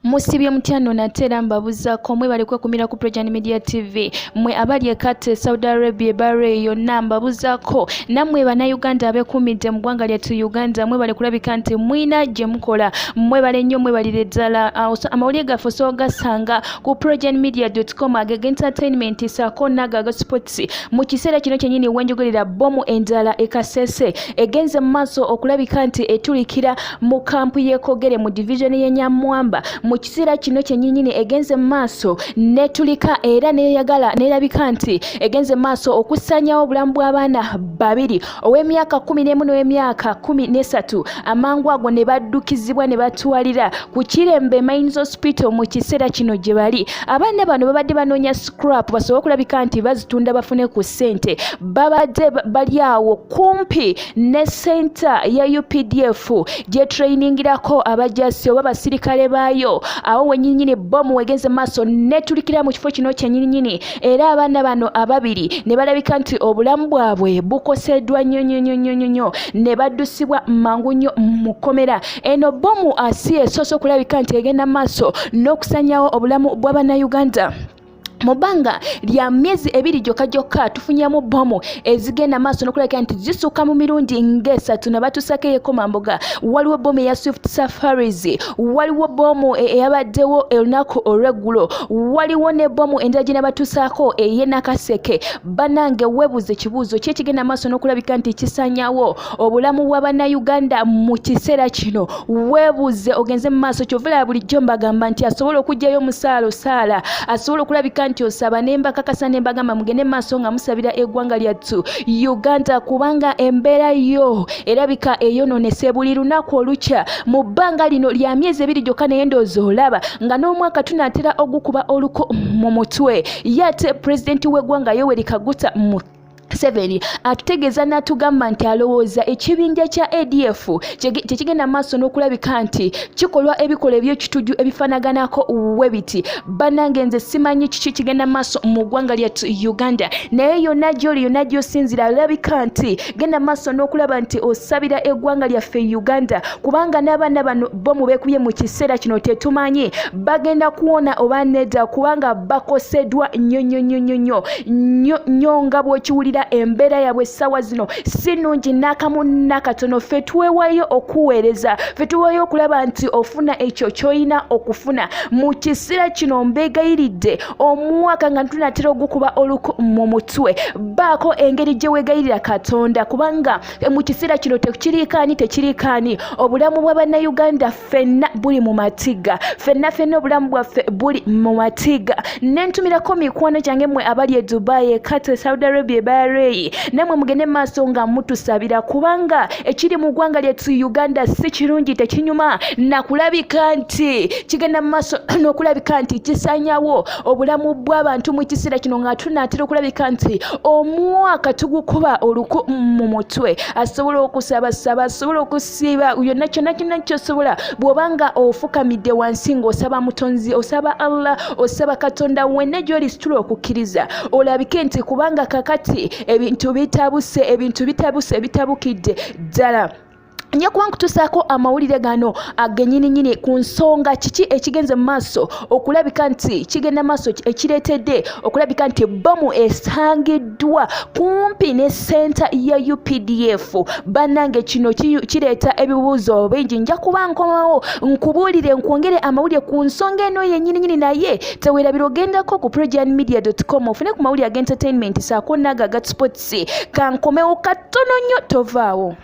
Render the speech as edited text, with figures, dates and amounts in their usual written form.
Musibye mutya nno nate era mbabuzaako mwebale kwekumira ku Projan Media TV mwe abali e Qatar, Saudi Arabia, Bahrain yonna mbabuzaako nammwe bannayuganda abeekuumidde mu ggwanga lyattu Uganda mwebale kulabika nti mwina gye mukola mwebale nnyo mwebalire ddala. Amawulire gaffe osobola ogasanga ku projanmedia.com agega entertainment saako n'ago aga sports. Mu kiseera kino kyennyini wenjogerera bbomu endala e Kasese egenze mu maaso okulabika nti etulikira mu kampu y'e Kogere mu divizoni y'e Nyamwamba. Mu kiseera kino kyennyini egenze mu maaso n'etulika era n'eyagala n'erabika nti egenze mu maaso okusaanyawo obulamu bw'abaana babiri, ow'emyaka 11 n'ow'emyaka 13, amangu ago ne baddukizibwa ne batwalira ku Kirembe Mines Hospital. Mu kiseera kino gye bali, abaana bano babadde banoonya scrap basobole okulabika nti bazitunda bafune ku ssente. Babadde bali awo kumpi ne center ya UPDF gye trainingirako abajasi oba basirikale baayo. Awo wennyininyini bomu wegenze maaso netulikira mu kifo kino kyennyininyini era abaana bano ababiri ne balabika nti obulamu bwabwe bukoseddwa nnyo nnyo nnyo nnyo nnyo ne baddusibwa mangu nnyo mu kkomera. Eno bomu asi esoose okulabika nti egenda maaso n'okusanyawo obulamu bw'abannayuganda. Mu bbanga lya myezi 2 gyokka gyokka tufunyemu bomu ezigenda maaso n'okulabika nti zisukka mu mirundi ng'esatu ne batusako eyekomamboga. Waliwo bomu eya Swift Safaris, waliwo bomu eyabaddewo olunaku olw'eggulo, waliwo ne bomu endala gye nabatusaako ey'e Nakaseke. Bannange, weebuuze ekibuuzo ki ekigenda maaso n'okulabika nti kisanyawo obulamu bw'abannayuganda mu kiseera kino? Weebuuze ogenze mu maaso. Kyova bulijjo mbagamba nti asobola okuggyayo omusaala osaala, asobola okulabika nti osaba, ne mbakakasa ne mbagamba mugende maaso nga musabira eggwanga lyattu Uganda, kubanga embeera yo erabika eyonoonese buli lunaku olukya mu bbanga lino lya myezi 2 gyokka. Naye ndowooza olaba nga n'omwaka tunaatera ogukuba oluko mu mutwe. Ye ate pulezidenti w'eggwanga Yoweri Kaguta Museveni atutegeeza n'atugamba nti alowooza ekibinja kya ADF kyekigenda maaso n'okulabika nti kikolwa ebikolwa eby'ekitujju ebifaanaganako we biti. Bannange, nze simanyi kiki kigenda maaso mu ggwanga lyattu Uganda, naye yonna gy'oli, yonna gy'osinzira, alabika nti genda maaso n'okulaba nti osabira eggwanga lyaffe Uganda, kubanga n'abaana bano bo mu beekubye mu kiseera kino tetumanyi bagenda kuwona oba nedda, kubanga bakoseddwa nnyo nnyo nnyo nnyo nnyo nnyo nnyo. Nga bw'okiwulira, embeera yaabwe essaawa zino si nnungi n'akamu n'akatono. Ffe twewayo okuweereza, ffe tuweeyo okulaba nti ofuna ekyo ky'olina okufuna mu kiseera kino. Mbeegayiridde, omwaka nga tunatera ogukuba oluku mu mutwe, baako engeri gye weegayirira Katonda, kubanga mu kiseera kino tekiriikaani, tekiriikaani. Obulamu bw'abannayuganda ffenna buli mu matiga, ffenna ffenna obulamu bwaffe buli mu matiga. Nentumirako mikwano gyange mmwe abali e Dubai, e Qatar, Saudi Arabia, e Bahrain, nammwe mugende maaso nga mutusabira, kubanga ekiri mu ggwanga lyattu Uganda si kirungi, tekinyuma nakulabika nti kigenda mu maaso n'okulabika nti kisanyawo obulamu bw'abantu mu kiseera kino nga tunaatera okulabika nti omwaka tugukuba oluku mu mutwe. Asobola okusabasaba, asobola okusiiba, yonna kyonna kyonna kyosobola. Bw'obanga ofukamidde wansi ng'osaba Mutonzi, osaba Allah, osaba Katonda, wenna gy'oli situla okukkiriza olabike nti kubanga kakati ebintu bitabuse, ebintu bitabuse, bitabukidde ddala. Nja kuba nkutuusaako amawulire gano agennyininyini ku nsonga kiki ekigenze mu maaso okulabika nti kigenda maaso ekireetedde okulabika nti bomu esangiddwa kumpi ne center ya UPDF. Bannange, kino kireeta ebibuuzo bingi. Nja kuba nkomawo nkubuulire, nkwongere amawulire ku nsonga eno yennyininyini, naye teweerabira ogendako ku projanmedia com ofune ku mawulire aga entertainment saako n'ago aga sports. Kankomewo katono nnyo, tovaawo.